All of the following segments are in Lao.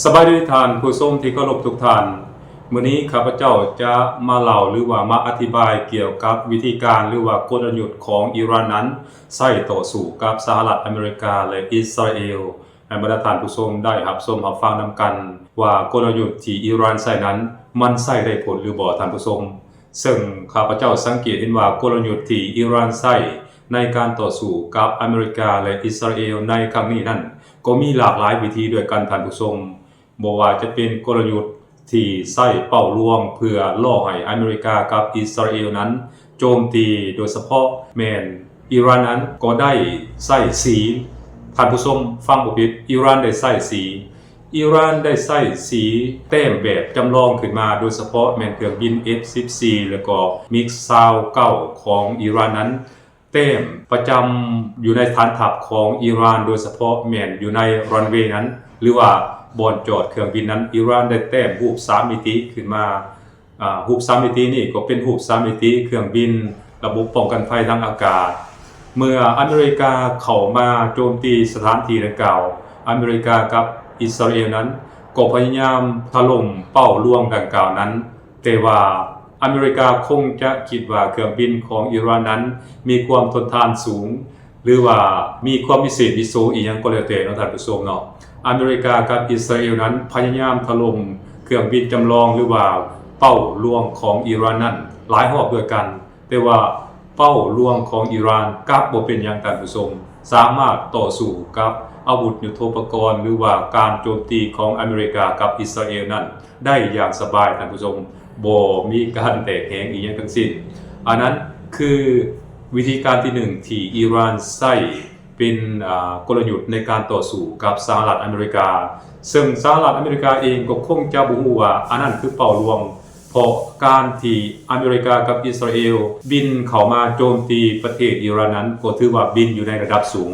ສະບາຍດີທ່ານຜູ້ຊົມທີ່ເຄົາລົບທຸກທ່ານ. ມື້ນີ້ຂ້າພະເຈົ້າຈະມາເລົ່າ ຫຼືວ່າມາອະທິບາຍກ່ຽວກັບວິທີການ ຫຼືວ່າກົນລະຍຸດຂອງອີຣານນັ້ນ ໃຊ້ຕໍ່ສູ້ກັບສະຫະລັດອາເມລິກາ ແລະ ອິດສະຣາເອວ ໃຫ້ບັນດາທ່ານຜູ້ຊົມໄດ້ຮັບຊົມຮັບຟັງນຳກັນ ວ່າກົນລະຍຸດທີ່ອີຣານໃຊ້ນັ້ນ ມັນໃຊ້ໄດ້ຜົນຫຼືບໍ່ທ່ານຜູ້ຊົມ. ເຊິ່ງຂ້າພະເຈົ້າສັງເກດເຫັນວ່າກົນລະຍຸດທີ່ອີຣານໃຊ້ໃນການຕໍ່ສູ້ກັບອາເມລິກາ ແລະ ອິດສະຣາເອວໃນຄັ້ງນີ້ນັ້ນ ກໍມີຫຼາກຫຼາຍວິທີດ້ວຍກັນທ່ານຜູ້ຊົມ. ບໍ່ວ່າຈະເປັນກົນລະຍຸດທີ່ໃຊ້ເປົ້າລວງເພື່ອຫຼໍ່ໃຫ້ອາເມລິກາກັບອິດສະຣາເອວນັ້ນໂຈມຕີ, ໂດຍສະເພາະແມ່ນອີຣານນັ້ນກໍໄດ້ໃຊ້ສີ, ທ່ານຜູ້ຊົມຟັງບໍ່ຜິດ, ອີຣານໄດ້ໃຊ້ສີ, ອີຣານໄດ້ໃຊ້ສີແຕ້ມແບບຈຳລອງຂຶ້ນມາ, ໂດຍສະເພາະແມ່ນເຄື່ອງບິນເອັຟສິບສີ່ ແລ້ວກໍມິກຊາວເກົ້າຂອງອີຣານນັ້ນ ແຕ້ມປະຈຳຢູ່ໃນຖານທັບຂອງອີຣານ, ໂດຍສະເພາະແມ່ນຢູ່ໃນຣັນເວນັ້ນ ຫຼືວ່າບ່ອນຈອດເຄື່ອງບິນນັ້ນ, ອີຣານໄດ້ແຕ້ມຮູບສາມມິຕິຂຶ້ນມາ. ອາ, ຮູບສາມມິຕິນີ້ກໍເປັນຮູບສາມມິຕິເຄື່ອງບິນ, ລະບົບປ້ອງກັນໄພທາງອາກາດ. ເມື່ອອາເມລິກາເຂົ້າມາໂຈມຕີສະຖານທີ່ດັ່ງກ່າວ, ອາເມລິກາກັບອິດສະຣາເອວນັ້ນກໍພະຍາຍາມຖະຫຼົ່ມເປົ້າລວງດັ່ງກ່າວນັ້ນ. ແຕ່ວ່າອາເມລິກາຄົງຈະຄິດວ່າເຄື່ອງບິນຂອງອີຣານນັ້ນມີຄວາມທົນທານສູງ ຫຼືວ່າມີຄວາມວິເສດວິໂສອີ່ຫຍັງກໍແລ້ວແຕ່ເນາະທ່ານຜູ້ຊົມເນາະ, ອາເມລິກາກັບອິດສະຣາເອວນັ້ນພະຍາຍາມຖະຫຼົ່ມເຄື່ອງບິນຈຳລອງ ຫຼືວ່າເປົ້າລວງຂອງອີຣານນັ້ນຫຼາຍຮອບດ້ວຍກັນ. ແຕ່ວ່າເປົ້າລວງຂອງອີຣານກັບບໍ່ເປັນຫຍັງທ່ານຜູ້ຊົມ, ສາມາດຕໍ່ສູ້ກັບອາວຸດຍຸດໂທປະກອນ ຫຼືວ່າການໂຈມຕີຂອງອາເມລິກາກັບອິດສະຣາເອວນັ້ນໄດ້ຢ່າງສະບາຍທ່ານຜູ້ຊົມ, ບໍ່ມີການແຕກແຫງອີ່ຫຍັງທັງສິ້ນ. ອັນນັ້ນຄືວິທີການທີໜຶ່ງທີ່ອີຣານໃຊ້ເປັນ, ອາ, ກົນລະຍຸດໃນການຕໍ່ສູ້ກັບສະຫະລັດອາເມລິກາ, ເຊິ່ງສະຫະລັດອາເມລິກາເອງກໍຄົງຈະບໍ່ຮູ້ວ່າອັນນັ້ນຄືເປົ້າລວງ. ເພາະການທີ່ອາເມລິກາກັບອິດສະຣາເອວບິນເຂົ້າມາໂຈມຕີປະເທດອີຣານນັ້ນ ກໍຖືວ່າບິນຢູ່ໃນລະດັບສູງ.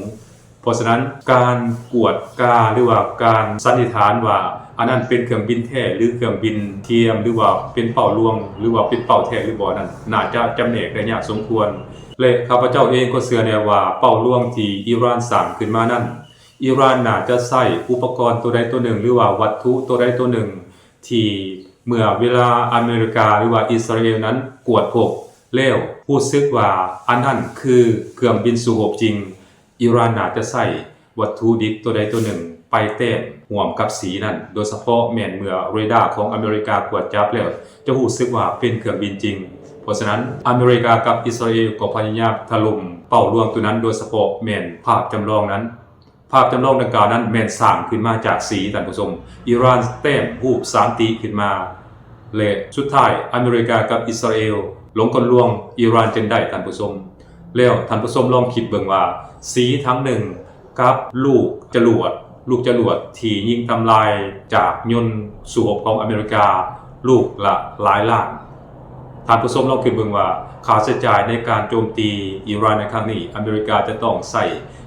ເພາະສະນັ້ນ ການກວດກາ ຫຼືວ່າການສັນນິຖານວ່າອັນນັ້ນເປັນເຄື່ອງບິນແທ້ ຫຼືເຄື່ອງບິນທຽມ ຫຼືວ່າເປັນເປົ້າລວງ ຫຼືວ່າເປັນເປົ້າແທ້ ຫຼືບໍ່ນັ້ນ ໜ້າຈະຈຳແນກໄດ້ຍາກສົມຄວນ. ແລະ ຂ້າພະເຈົ້າເອງກໍເຊື່ອແນ່ວ່າເປົ້າລວງທີ່ອີຣານສ້າງຂຶ້ນມານັ້ນ ອີຣານໜ້າຈະໃຊ້ອຸປະກອນໂຕໃດໂຕໜຶ່ງ ຫຼືວ່າວັດຖຸໂຕໃດໂຕໜຶ່ງ ທີ່ເມື່ອເວລາອາເມລິກາ ຫຼືວ່າອິດສະຣາເອວນັ້ນກວດພົບແລ້ວ ຮູ້ສຶກວ່າອັນນັ້ນຄືເຄື່ອງບິນສູ້ຮົບຈິງ, ອີຣານໜ້າຈະໃຊ້ວັດຖຸດິບໂຕໃດໂຕໜຶ່ງໄປແຕ້ມຮ່ວມກັບສີນັ້ນ, ໂດຍສະເພາະແມ່ນເມື່ອເຣດ້າຂອງອາເມລິກາກວດຈັບແລ້ວ ຈະຮູ້ສຶກວ່າເປັນເຄື່ອງບິນຈິງ. ເພາະສະນັ້ນ ອາເມລິກາກັບອິດສະຣາເອວກໍພະຍາຍາມຖະຫຼົ່ມເປົ້າລວງໂຕນັ້ນ, ໂດຍສະເພາະແມ່ນພາບຈຳລອງນັ້ນ. ພາບຈຳລອງດັ່ງກ່າວນັ້ນແມ່ນສ້າງຂຶ້ນມາຈາກສີ, ທ່ານຜູ້ຊົມ. ອີຣານແຕ້ມຮູບສາມມິຕິຂຶ້ນມາ ແລະ ສຸດທ້າຍອາເມລິກາກັບອິດສະຣາເອວຫຼົງກົນລວງ, ອີຣານຈຶ່ງໄດ້, ທ່ານຜູ້ຊົມ. ແລ້ວທ່ານຜູ້ຊົມລອງຄິດເບິ່ງວ່າ ສີຖັງໜຶ່ງກັບລູກຈະຫຼວດ, ລູກຈະຫຼວດທີ່ຍິງທຳລາຍຈາກຍົນສູ້ຮົບຂອງອາເມລິກາ ລູກລະຫຼາຍລ້ານ. ທ່ານຜູ້ຊົມລອງຄິດເບິ່ງວ່າ ຄ່າໃຊ້ຈ່າຍໃນການໂຈມຕີອີຣານໃນຄັ້ງນີ້ ອາເມລິກາຈະຕ້ອງໃຊ້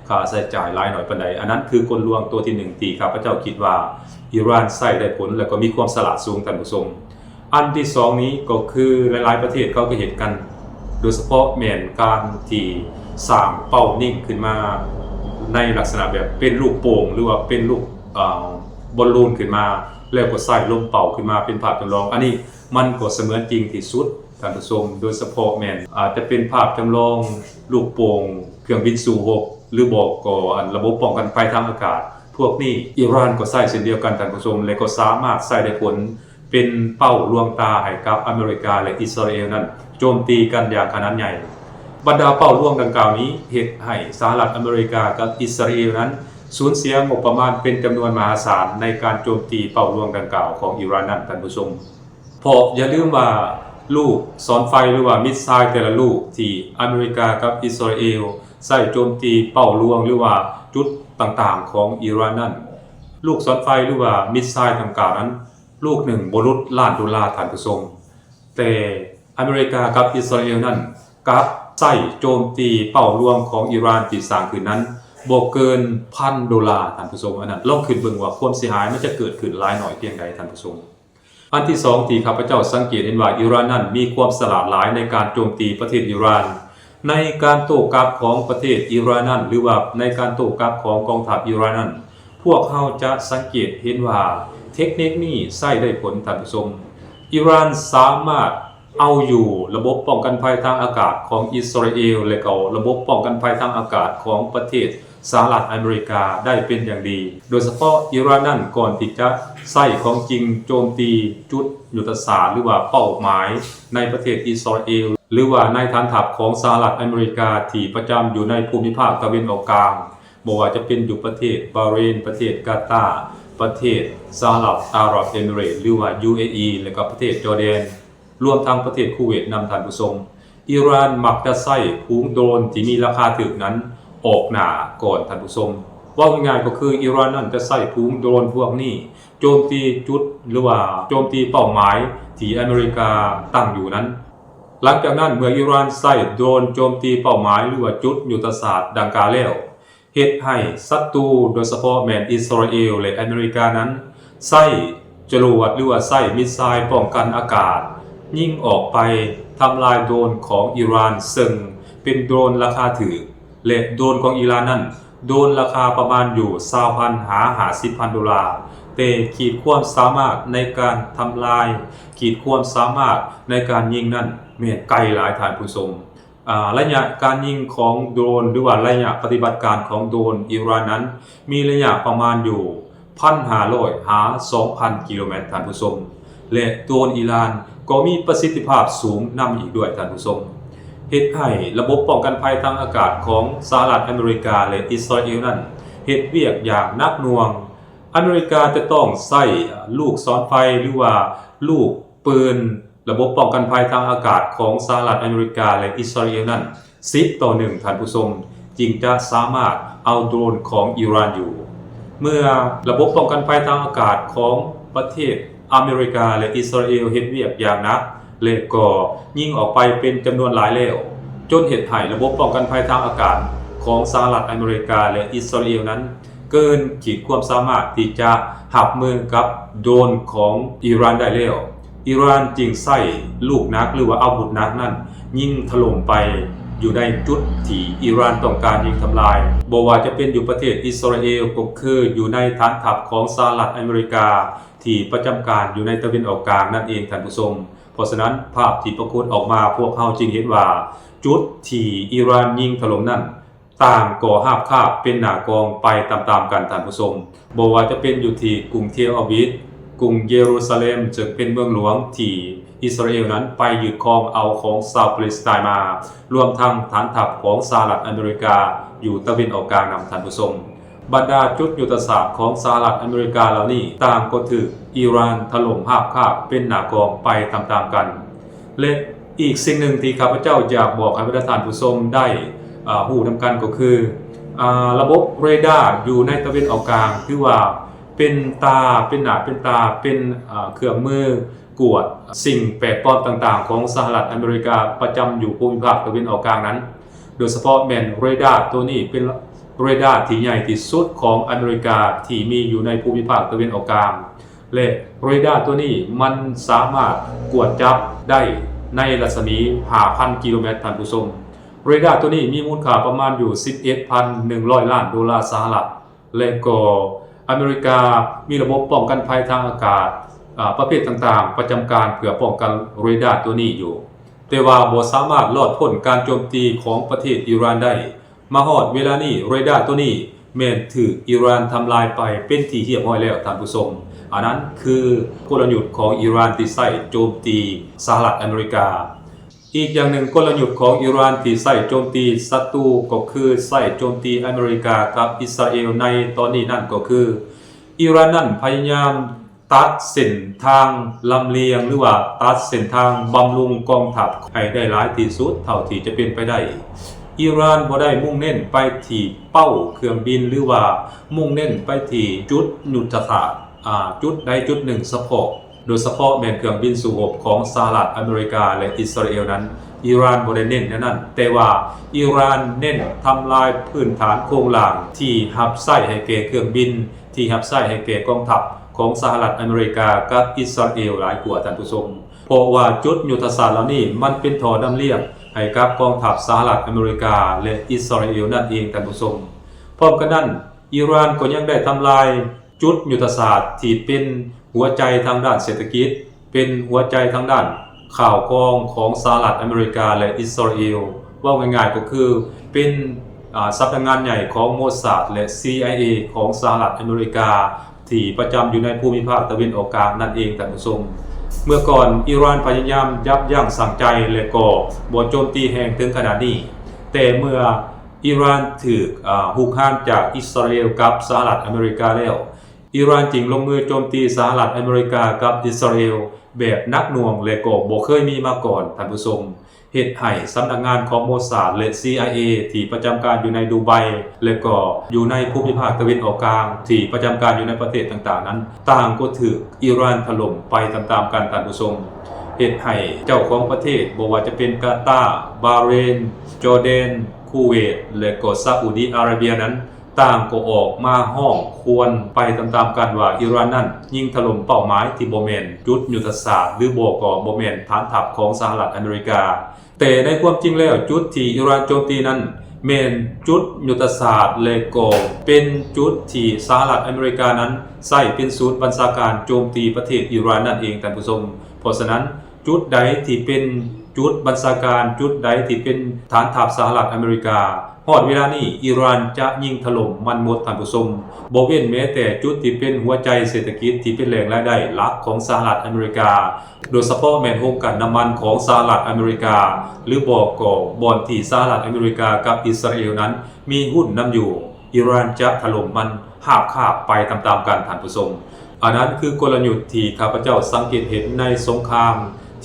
ຄ່າໃຊ້ຈ່າຍຫຼາຍໜ້ອຍປານໃດ? ອັນນັ້ນຄືກົນລວງຕົວທີໜຶ່ງທີ່ຂ້າພະເຈົ້າຄິດວ່າອີຣານໃຊ້ໄດ້ຜົນ ແລະ ກໍມີຄວາມສະຫຼາດສູງ, ທ່ານຜູ້ຊົມ. ອັນທີສອງນີ້ກໍຄືຫຼາຍໆປະເທດເຂົາກໍເຮັດກັນ, ໂດຍສະເພາະແມ່ນການທີ່ສ້າງເປົ້າຍິງຂຶ້ນມາໃນລັກສະນະແບບເປັນລູກໂປ່ງ ຫຼືວ່າເປັນລູກ, ເອີ, ບອນລູນຂຶ້ນມາ ແລ້ວກໍໃສ່ລົມເປົ່າຂຶ້ນມາເປັນພາບຈຳລອງ. ອັນນີ້ ມັນກໍສະເໝືອນຈິງທີ່ສຸດ, ທ່ານຜູ້ຊົມ, ໂດຍສະເພາະແມ່ນອາດຈະເປັນພາບຈຳລອງລູກໂປ່ງເຄື່ອງບິນສູ້ຮົບ ຫຼືບໍ່ກໍອັນລະບົບປ້ອງກັນໄພທາງອາກາດ. ພວກນີ້ອີຣານກໍໃຊ້ເຊັ່ນດຽວກັນ, ທ່ານຜູ້ຊົມ, ແລະ ກໍສາມາດໃຊ້ໄດ້ຜົນເປັນເປົ້າລວງຕາໃຫ້ກັບອາເມລິກາ ແລະ ອິດສະຣາເອວນັ້ນໂຈມຕີກັນຢ່າງຂະໜາດໃຫຍ່. ບັນດາເປົ້າລວງດັ່ງກ່າວນີ້ເຮັດໃຫ້ສະຫະລັດອາເມລິກາກັບອິດສະຣາເອວນັ້ນ ສູນເສຍງົບປະມານເປັນຈຳນວນມະຫາສານໃນການໂຈມຕີເປົ້າລວງດັ່ງກ່າວຂອງອີຣານນັ້ນ, ທ່ານຜູ້ຊົມ. ເພາະຢ່າລືມວ່າລູກສອນໄຟ ຫຼືວ່າມິດຊາຍແຕ່ລະລູກທີ່ອາເມລິກາກັບອິດສະຣາເອວໃຊ້ໂຈມຕີເປົ້າລວງ ຫຼືວ່າຈຸດຕ່າງໆຂອງອີຣານນັ້ນ, ລູກສອນໄຟ ຫຼືວ່າມິດຊາຍດັ່ງກ່າວນັ້ນ ລູກໜຶ່ງບໍ່ຫຼຸດລ້ານໂດລາ, ທ່ານຜູ້ຊົມ. ແຕ່ອາເມລິກາກັບອິດສະຣາເອວນັ້ນ ກັບໃຊ້ໂຈມຕີເປົ້າລວງຂອງອີຣານທີ່ສ້າງຂຶ້ນນັ້ນ ບໍ່ເກີນພັນໂດລາ, ທ່ານຜູ້ຊົມ. ອັນນັ້ນລອງຄິດເບິ່ງວ່າຄວາມເສຍຫາຍມັນຈະເກີດຂຶ້ນຫຼາຍໜ້ອຍພຽງໃດ, ທ່ານຜູ້ຊົມ. ອັນທີສອງທີ່ຂ້າພະເຈົ້າສັງເກດເຫັນວ່າອີຣານນັ້ນມີຄວາມສະຫຼາດຫຼາຍໃນການໂຈມຕີປະເທດອີຣານ. ໃນການໂຕ້ກັບຂອງປະເທດອີຣານນັ້ນ ຫຼືວ່າໃນການໂຕ້ກັບຂອງກອງທັບອີຣານນັ້ນ ພວກເຮົາຈະສັງເກດເຫັນວ່າ ເທັກນິກນີ້ໃຊ້ໄດ້ຜົນ, ທ່ານຜູ້ຊົມ. ອີຣານສາມາດເອົາຢູ່ລະບົບປ້ອງກັນໄພທາງອາກາດຂອງອິດສະຣາເອລ ແລະ ກໍລະບົບປ້ອງກັນໄພທາງອາກາດຂອງປະເທດສະຫະລັດອາເມລິກາໄດ້ເປັນຢ່າງດີ. ໂດຍສະເພາະອີຣານນັ້ນ ກ່ອນທີ່ຈະໃຊ້ຂອງຈິງໂຈມຕີຈຸດຍຸດທະສາດ ຫຼືວ່າເປົ້າໝາຍໃນປະເທດອິດສະຣາເອລ ຫຼືວ່າໃນຖານທັບຂອງສະຫະລັດອາເມລິກາທີ່ປະຈຳຢູ່ໃນພູມິພາກຕາເວັນອອກກາງ, ບໍ່ວ່າຈະເປັນຢູ່ປະເທດບາເຣນ, ປະເທດກາຕາ, ປະເທດສະຫະລັດອາຣັບເອມິເຣດ ຫຼືວ່າ ຢູເອອີ ແລະ ກໍປະເທດຈໍແດນ, ລວມທັງປະເທດຄູເວດນຳ, ທ່ານຜູ້ຊົມ. ອີຣານມັກຈະໃຊ້ຝູງໂດຣນທີ່ມີລາຄາຖືກນັ້ນອອກໜ້າກ່ອນ, ທ່ານຜູ້ຊົມ. ເວົ້າງ່າຍໆກໍຄື ອີຣານນັ້ນຈະໃຊ້ຝູງໂດຣນພວກນີ້ໂຈມຕີຈຸດ ຫຼືວ່າໂຈມຕີເປົ້າໝາຍທີ່ອາເມລິກາຕັ້ງຢູ່ນັ້ນ. ຫຼັງຈາກນັ້ນ ເມື່ອອີຣານໃຊ້ໂດຣນໂຈມຕີເປົ້າໝາຍ ຫຼືວ່າຈຸດຍຸດທະສາດດັ່ງກ່າວແລ້ວ, ເຮັດໃຫ້ສັດຕູ, ໂດຍສະເພາະແມ່ນອິດສະຣາເອລ ແລະ ອາເມລິການັ້ນ ໃຊ້ຈະຫຼວດ ຫຼືວ່າໃຊ້ມິດໄຊປ້ອງກັນອາກາດ ຍິງອອກໄປທຳລາຍໂດຣນຂອງອີຣານ, ເຊິ່ງເປັນໂດຣນລາຄາຖືກ ແລະ ໂດຣນຂອງອີຣານນັ້ນ ໂດຣນລາຄາປະມານຢູ່ຊາວພັນຫາຫ້າສິບພັນໂດລາ, ແຕ່ຂີດຄວາມສາມາດໃນການທຳລາຍ, ຂີດຄວາມສາມາດໃນການຍິງນັ້ນແມ່ນໄກຫຼາຍ, ທ່ານຜູ້ຊົມ. ອາ ໄລຍະການຍິງຂອງໂດຣນ ຫຼືວ່າໄລຍະປະຕິບັດການຂອງໂດຣນອີຣານນັ້ນ ມີໄລຍະປະມານຢູ່ ໜຶ່ງພັນຫ້າຮ້ອຍ ຫາ ສອງພັນ ກິໂລແມັດ, ທ່ານຜູ້ຊົມ. ແລະ ໂດຣນອີຣານກໍມີປະສິດທິພາບສູງນຳອີກດ້ວຍ, ທ່ານຜູ້ຊົມ. ເຮັດໃຫ້ລະບົບປ້ອງກັນໄພທາງອາກາດຂອງສະຫະລັດອາເມລິກາ ແລະ ອິດສະຣາເອລນັ້ນ ເຮັດວຽກຢ່າງໜັກໜ່ວງ. ອາເມລິກາຈະຕ້ອງໃຊ້ລູກສອນໄຟ ຫຼືວ່າລູກ ປືນ, ລະບົບປ້ອງກັນໄພທາງອາກາດຂອງສະຫະລັດອາເມລິກາ ແລະ ອິດສະຣາເອລນັ້ນ ສິບຕໍ່ໜຶ່ງ, ທ່ານຜູ້ຊົມ, ຈຶ່ງຈະສາມາດເອົາໂດຣນຂອງອີຣານຢູ່. ເມື່ອລະບົບປ້ອງກັນໄພທາງອາກາດຂອງປະເທດອາເມລິກາ ແລະ ອິດສະຣາເອລເຮັດວຽກຢ່າງໜັກ ແລະ ກໍຍິງອອກໄປເປັນຈຳນວນຫຼາຍແລ້ວ, ຈົນເຮັດໃຫ້ລະບົບປ້ອງກັນໄພທາງອາກາດຂອງສະຫະລັດອາເມລິກາ ແລະ ອິດສະຣາເອລນັ້ນ ເກີນຂີດຄວາມສາມາດທີ່ຈະຮັບມືກັບໂດຣນຂອງອີຣານໄດ້ແລ້ວ, ອີຣານຈຶ່ງໃຊ້ລູກໜັກ ຫຼືວ່າອາວຸດໜັກນັ້ນ ຍິງຖະຫຼົ່ມໄປຢູ່ໃນຈຸດທີ່ອີຣານຕ້ອງການຍິງທຳລາຍ, ບໍ່ວ່າຈະເປັນຢູ່ປະເທດອິດສະຣາເອລ ກໍຄືຢູ່ໃນຖານທັບຂອງສະຫະລັດອາເມລິກາ ທີ່ປະຈຳການຢູ່ໃນຕາເວັນອອກກາງນັ້ນເອງ, ທ່ານຜູ້ຊົມ. ເພາະສະນັ້ນ, ພາບທີ່ປາກົດອອກມາ, ພວກເຮົາຈຶ່ງເຫັນວ່າ ຈຸດທີ່ອີຣານຍິງຖະຫຼົ່ມນັ້ນ ຕ່າງກໍຮາບຄາບເປັນໜ້າກອງໄປຕາມໆກັນ, ທ່ານຜູ້ຊົມ. ບໍ່ວ່າຈະເປັນຢູ່ທີ່ກຸງເທລອາວິບ, ກຸງເຢຣູຊາເລັມ, ເຊິ່ງເປັນເມືອງຫຼວງທີ່ອິດສະຣາເອລນັ້ນໄປຍຶດຄອງເອົາຂອງຊາວປາເລສໄຕນມາ, ລວມທັງຖານທັບຂອງສະຫະລັດອາເມລິກາຢູ່ຕາເວັນອອກກາງນຳ, ທ່ານຜູ້ຊົມ. ບັນດາຈຸດຍຸດທະສາດຂອງສະຫະລັດອາເມລິກາເຫຼົ່ານີ້ ຕ່າງກໍຖືກອີຣານຖະຫຼົ່ມຮາບຄາບເປັນໜ້າກອງໄປຕາມໆກັນ. ແລະ ອີກສິ່ງໜຶ່ງທີ່ຂ້າພະເຈົ້າຢາກບອກໃຫ້ບັນດາທ່ານຜູ້ຊົມໄດ້ ອາ ຮູ້ນຳກັນກໍຄື ອາ ລະບົບເຣດ້າຢູ່ໃນຕາເວັນອອກກາງ ຖືວ່າເປັນຕາ ເປັນໜ້າເປັນຕາ ເປັນ ອາ ເຄື່ອງມືກວດສິ່ງແປກປອມຕ່າງໆຂອງສະຫະລັດອາເມລິກາ ປະຈຳຢູ່ພູມິພາກຕາເວັນອອກກາງນັ້ນ. ໂດຍສະເພາະແມ່ນເຣດ້າໂຕນີ້ເປັນເຣດ້າທີ່ໃຫຍ່ທີ່ສຸດຂອງອາເມລິກາທີ່ມີຢູ່ໃນພູມິພາກຕາເວັນອອກກາງ ແລະ ເຣດ້າໂຕນີ້ມັນສາມາດກວດຈັບໄດ້ໃນລັດສະໝີຫ້າພັນກິໂລແມັດ, ທ່ານຜູ້ຊົມ. ເຣດ້າໂຕນີ້ມີມູນຄ່າປະມານຢູ່ສິບເອັດພັນໜຶ່ງຮ້ອຍລ້ານໂດລາສະຫະລັດ. ແລະກໍອາເມລິກາມີລະບົບປ້ອງກັນໄພທາງອາກາດ ອາ ປະເພດຕ່າງໆ ປະຈຳການເພື່ອປ້ອງກັນເຣດ້າໂຕນີ້ຢູ່, ແຕ່ວ່າບໍ່ສາມາດລອດພົ້ນການໂຈມຕີຂອງປະເທດອີຣານໄດ້. ມາຮອດເວລານີ້ ເຣດ້າໂຕນີ້ແມ່ນຖືກອີຣານທຳລາຍໄປເປັນທີ່ຮຽບຮ້ອຍແລ້ວ, ທ່ານຜູ້ຊົມ. ອັນນັ້ນຄືກົນລະຍຸດຂອງອີຣານທີ່ໃຊ້ໂຈມຕີສະຫະລັດອາເມລິກາ. ອີກຢ່າງໜຶ່ງ, ກົນລະຍຸດຂອງອີຣານທີ່ໃຊ້ໂຈມຕີສັດຕູກໍຄືໃຊ້ໂຈມຕີອາເມລິກາກັບອິດສະຣາເອລໃນຕອນນີ້ນັ້ນກໍຄື ອີຣານນັ້ນພະຍາຍາມຕັດເສັ້ນທາງລຳລຽງ ຫຼືວ່າຕັດເສັ້ນທາງບຳລຸງກອງທັບໃຫ້ໄດ້ຫຼາຍທີ່ສຸດເທົ່າທີ່ຈະເປັນໄປໄດ້. ອີຣານບໍ່ໄດ້ມຸ່ງເນັ້ນໄປທີ່ເປົ້າເຄື່ອງບິນ ຫຼືວ່າມຸ່ງເນັ້ນໄປທີ່ຈຸດຍຸດທະສາດ ອາ ຈຸດໃດຈຸດໜຶ່ງສະເພາະ. ໂດຍສະເພາະແມ່ນເຄື່ອງບິນສູ້ຮົບຂອງສະຫະລັດອາເມລິກາ ແລະ ອິດສະຣາເອລນັ້ນ, ອີຣານບໍ່ໄດ້ເນັ້ນແນວນັ້ນ, ແຕ່ວ່າອີຣານເນັ້ນທຳລາຍພື້ນຖານໂຄງລ່າງທີ່ຮັບໃຊ້ໃຫ້ແກ່ເຄື່ອງບິນ, ທີ່ຮັບໃຊ້ໃຫ້ແກ່ກອງທັບຂອງສະຫະລັດອາເມລິກາກັບອິດສະຣາເອລຫຼາຍກວ່າ, ທ່ານຜູ້ຊົມ. ເພາະວ່າຈຸດຍຸດທະສາດເຫຼົ່ານີ້ມັນເປັນທໍ່ນຳລ້ຽງໃຫ້ກັບກອງທັບສະຫະລັດອາເມລິກາ ແລະ ອິດສະຣາເອລນັ້ນເອງ, ທ່ານຜູ້ຊົມ. ພ້ອມກັນນັ້ນ, ອີຣານກໍຍັງໄດ້ທຳລາຍ ຈຸດຍຸດທະສາດທີ່ເປັນ ຫົວໃຈທາງດ້ານເສດຖະກິດ, ເປັນຫົວໃຈທາງດ້ານຂ່າວກອງຂອງສະຫະລັດອາເມລິກາ ແລະ ອິດສະຣາເອລ. ເວົ້າງ່າຍໆກໍຄືເປັນ ອາ ສຳນັກງານໃຫຍ່ຂອງໂມຊາດ ແລະ ຊີໄອເອ ຂອງສະຫະລັດອາເມລິກາ ທີ່ປະຈຳຢູ່ໃນພູມິພາກຕາເວັນອອກກາງນັ້ນເອງ, ທ່ານຜູ້ຊົມ. ເມື່ອກ່ອນ ອີຣານພະຍາຍາມຢັບຢັ້ງຊົ່ງໃຈ ແລະ ກໍບໍ່ໂຈມຕີແຮງເຖິງຂະໜາດນີ້, ແຕ່ເມື່ອອີຣານຖືກ ອາ ຮຸກຮານຈາກອິດສະຣາເອລກັບສະຫະລັດອາເມລິກາແລ້ວ, ອີຣານຈຶ່ງລົງມືໂຈມຕີສະຫະລັດອາເມລິກາກັບອິດສະຣາເອລແບບໜັກໜ່ວງ ແລະ ກໍບໍ່ເຄີຍມີມາກ່ອນ, ທ່ານຜູ້ຊົມ. ເຮັດໃຫ້ສຳນັກງານຂອງໂມຊາດ ແລະ ຊີໄອເອ ທີ່ປະຈຳການຢູ່ໃນດູໄບ ແລະ ກໍຢູ່ໃນພູມິພາກຕາເວັນອອກກາງ ທີ່ປະຈຳການຢູ່ໃນປະເທດຕ່າງໆນັ້ນ ຕ່າງກໍຖືກອີຣານຖະຫຼົ່ມໄປຕາມໆກັນ, ທ່ານຜູ້ຊົມ. ເຮັດໃຫ້ເຈົ້າຂອງປະເທດ ບໍ່ວ່າຈະເປັນກາຕາ, ບາເຣນ, ຈໍແດນ, ຄູເວດ ແລະ ກໍຊາອຸດີອາຣາເບຍນັ້ນ ຕ່າງກໍອອກມາຮ້ອງຄວນໄປຕາມໆກັນວ່າ ອີຣານນັ້ນຍິງຖະຫຼົ່ມເປົ້າໝາຍທີ່ບໍ່ແມ່ນຈຸດຍຸດທະສາດ ຫຼື ບໍ່ກໍບໍ່ແມ່ນຖານທັບຂອງສະຫະລັດອາເມລິກາ. ແຕ່ໃນຄວາມຈິງແລ້ວ ຈຸດທີ່ອີຣານໂຈມຕີນັ້ນ ແມ່ນຈຸດຍຸດທະສາດ ແລະ ກໍເປັນຈຸດທີ່ສະຫະລັດອາເມລິການັ້ນໃຊ້ເປັນສູນບັນຊາການໂຈມຕີປະເທດອີຣານນັ້ນເອງ, ທ່ານຜູ້ຊົມ. ເພາະສະນັ້ນ ຈຸດໃດທີ່ເປັນຈຸດບັນຊາການ, ຈຸດໃດທີ່ເປັນຖານທັບສະຫະລັດອາເມລິກາ, ຮອດເວລານີ້ ອີຣານຈະຍິງຖະຫຼົ່ມມັນໝົດ, ທ່ານຜູ້ຊົມ, ບໍ່ເວັ້ນແມ້ແຕ່ຈຸດທີ່ເປັນຫົວໃຈເສດຖະກິດ ທີ່ເປັນແຫຼ່ງລາຍໄດ້ຫຼັກຂອງສະຫະລັດອາເມລິກາ, ໂດຍສະເພາະແມ່ນໂຮງກັ່ນນ້ຳມັນຂອງສະຫະລັດອາເມລິກາ ຫຼື ບໍ່ກໍບ່ອນທີ່ສະຫະລັດອາເມລິກາກັບອິດສະຣາເອລນັ້ນມີຫຸ້ນນຳຢູ່. ອີຣານຈະຖະຫຼົ່ມມັນຮາບຄາບໄປຕາມໆກັນ, ທ່ານຜູ້ຊົມ. ອັນນັ້ນຄືກົນລະຍຸດທີ່ຂ້າພະເຈົ້າສັງເກດເຫັນໃນສົງຄາມ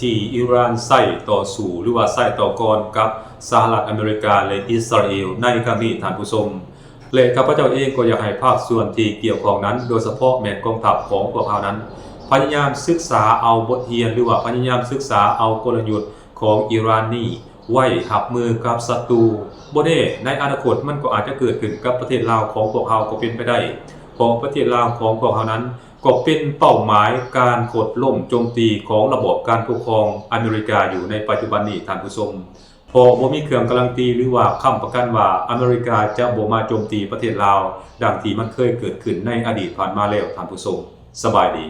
ທີ່ອີຣານໃຊ້ຕໍ່ສູ້ ຫຼືວ່າໃຊ້ຕໍ່ກ່ອນກັບສະຫະລັດອາເມລິກາ ແລະ ອິດສະຣາເອລໃນຄັ້ງນີ້, ທ່ານຜູ້ຊົມ. ແລະ ຂ້າພະເຈົ້າເອງກໍຢາກໃຫ້ພາກສ່ວນທີ່ກ່ຽວຂ້ອງນັ້ນ, ໂດຍສະເພາະແມ່ນກອງທັບຂອງພວກເຮົານັ້ນ, ພະຍາຍາມສຶກສາເອົາບົດຮຽນ ຫຼືວ່າພະຍາຍາມສຶກສາເອົາກົນລະຍຸດຂອງອີຣານນີ້ ໄວ້ຮັບມືກັບສັດຕູ. ບໍ່ແນ່ ໃນອະນາຄົດມັນກໍອາດຈະເກີດຂຶ້ນກັບປະເທດລາວຂອງພວກເຮົາກໍເປັນໄປໄດ້, ເພາະປະເທດລາວຂອງພວກເຮົານັ້ນກໍເປັນເປົ້າໝາຍການໂຄ່ນລົ້ມໂຈມຕີຂອງລະບອບການປົກຄອງອາເມລິກາຢູ່ໃນປັດຈຸບັນນີ້, ທ່ານຜູ້ຊົມ. ເພາະບໍ່ມີເຄື່ອງກາຣັນຕີ ຫຼືວ່າຄ້ຳປະກັນວ່າອາເມລິກາຈະບໍ່ມາໂຈມຕີປະເທດລາວ ດັ່ງທີ່ມັນເຄີຍເກີດຂຶ້ນໃນອະດີດຜ່ານມາແລ້ວ, ທ່ານຜູ້ຊົມ. ສະບາຍດີ.